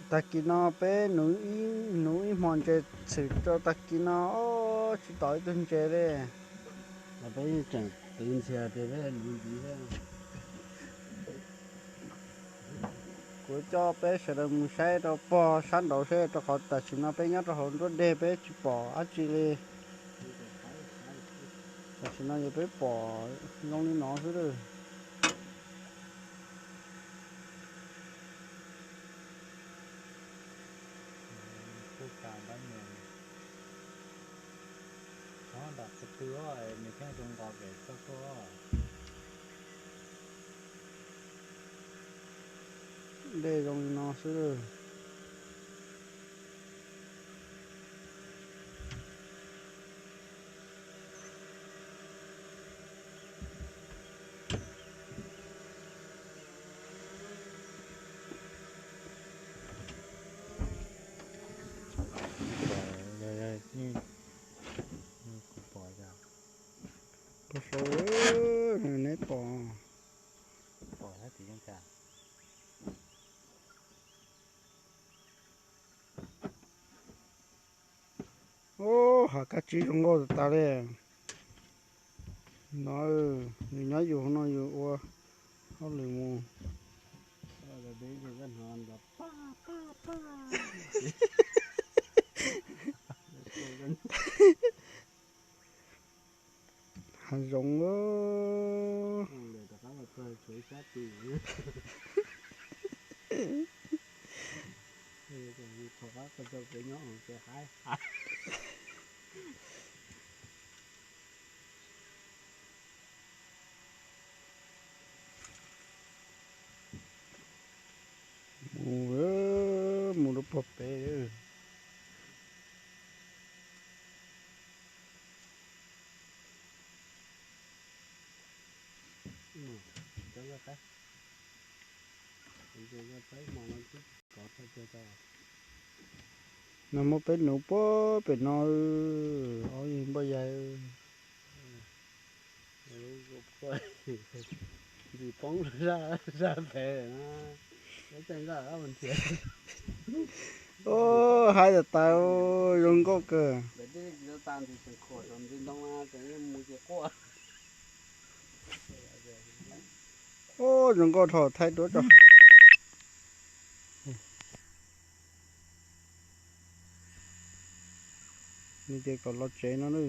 Tag kis no peb nuv ib hmo ntses txhwm rau tag kis no, tsis tom ib tug ntses li. Peb tseem twv ntxhias tias peb nuv ntxiv thiab. Kuv coj peb sawv daws mus saib rau pog sab nraud seb, rau qhov tam sim no peb nyob rau hauv nruab deg peb tsis pom dab tsi li. Tam sim no yog peb pom zoo li no xwb lawm. Kuj tas ntab mus. Nov nram qhov twg nws thiaj zoo nqos pem txoj tuaj. Dej zoo li no xwb. Kuv pom, kuv pom, neb pom. Ub, hav kab tsib zoo nkauj tas tas li. No, nws nyob yus hauv no yus ua hauj lwm mus. Hav zoov. Mus, mus rau puag pem. No muab peb nuv puag pem no, ob yig npoj yaig. Ntxim poob zaj pem. Ub, haib tas tas, zoo nkauj kawg. Ub, zoo nkauj dhau, thaij duab tso. Nws tias kom los tsev no na.